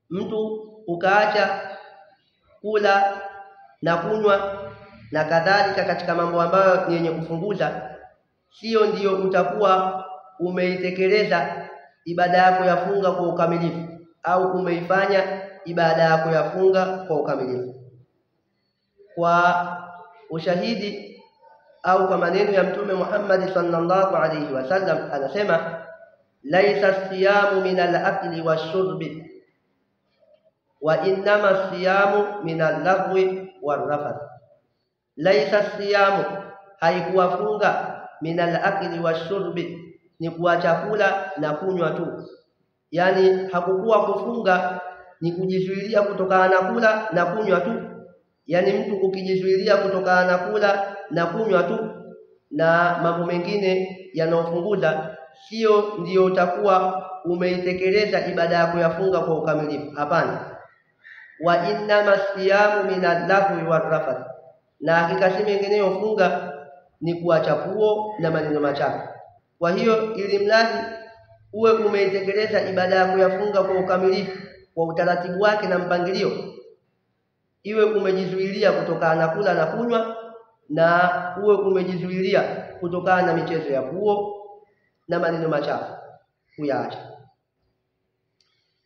Mtu ukaacha kula na kunywa na kadhalika katika mambo ambayo ni yenye kufunguza, sio ndiyo utakuwa umeitekeleza ibada yako ya funga kwa ukamilifu au umeifanya ibada yako ya funga kwa ukamilifu. Kwa ushahidi au kwa maneno ya Mtume Muhammad sallallahu alayhi wasallam anasema, laisa siyamu min al-akli wash-shurbi wa innama siyamu min al-lagwi war-rafath. Laisa siyamu, haikuwa funga, min al-akli wash-shurbi, ni kuacha kula na kunywa tu. Yani hakukuwa kufunga ni kujizuilia kutokana na kula na kunywa tu. Yani mtu ukijizuilia kutokana na kula na kunywa tu na mambo mengine yanayofunguza, sio ndiyo utakuwa umeitekeleza ibada yako ya funga kwa ukamilifu. Hapana. Wa innama siyamu min al-lahwi war-rafath, na hakika si mengineyo funga ni kuacha puo na maneno machafu. Kwa hiyo ili mradi uwe umeitekeleza ibada yako ya funga kwa ukamilifu, kwa utaratibu wake na mpangilio, iwe umejizuilia kutokana na kula na kunywa na uwe umejizuilia kutokana na michezo ya puo na maneno machafu kuyaacha.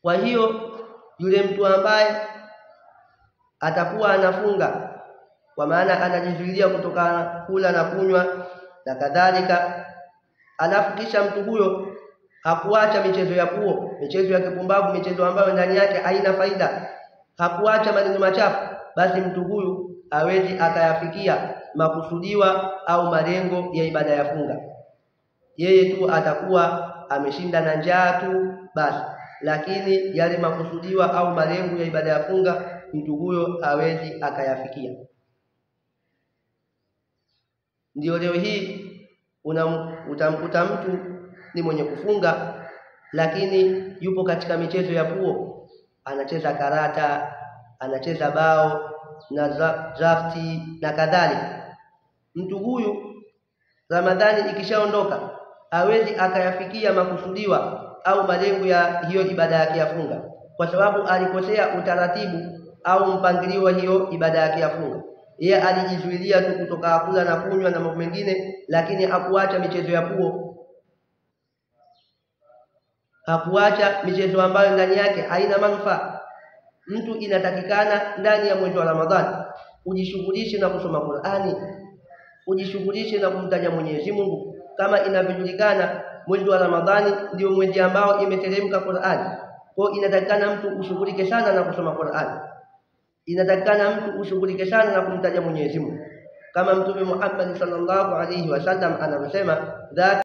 Kwa hiyo yule mtu ambaye atakuwa anafunga, kwa maana anajizuilia kutokana kula na kunywa na kadhalika, alafu kisha mtu huyo hakuacha michezo ya puo, michezo ya kipumbavu, michezo ambayo ndani yake haina faida, hakuacha maneno machafu, basi mtu huyu hawezi akayafikia makusudiwa au malengo ya ibada ya funga. Yeye tu atakuwa ameshinda na njaa tu basi, lakini yale makusudiwa au malengo ya ibada ya funga mtu huyo hawezi akayafikia. Ndio leo hii utamkuta mtu ni mwenye kufunga, lakini yupo katika michezo ya puo, anacheza karata, anacheza bao na drafti na kadhalika. Mtu huyu Ramadhani ikishaondoka hawezi akayafikia makusudiwa au malengo ya hiyo ibada yake ya funga, kwa sababu alikosea utaratibu au mpangilio wa hiyo ibada yake ya funga. Yeye alijizuilia tu kutoka kula na kunywa na mambo mengine, lakini hakuacha michezo ya puo, hakuacha michezo ambayo ndani yake haina manufaa. Mtu inatakikana ndani ya mwezi wa Ramadhani ujishughulishe na kusoma Qur'ani, ujishughulishe na kumtaja Mwenyezi Mungu. Kama inavyojulikana, mwezi wa Ramadhani ndio mwezi ambao imeteremka Qur'ani. Kwa hiyo inatakikana mtu ushughulike sana na kusoma Qur'ani, inatakikana mtu ushughulike sana na kumtaja Mwenyezi Mungu, kama Mtume Muhammad sallallahu alaihi wasallam anavyosema.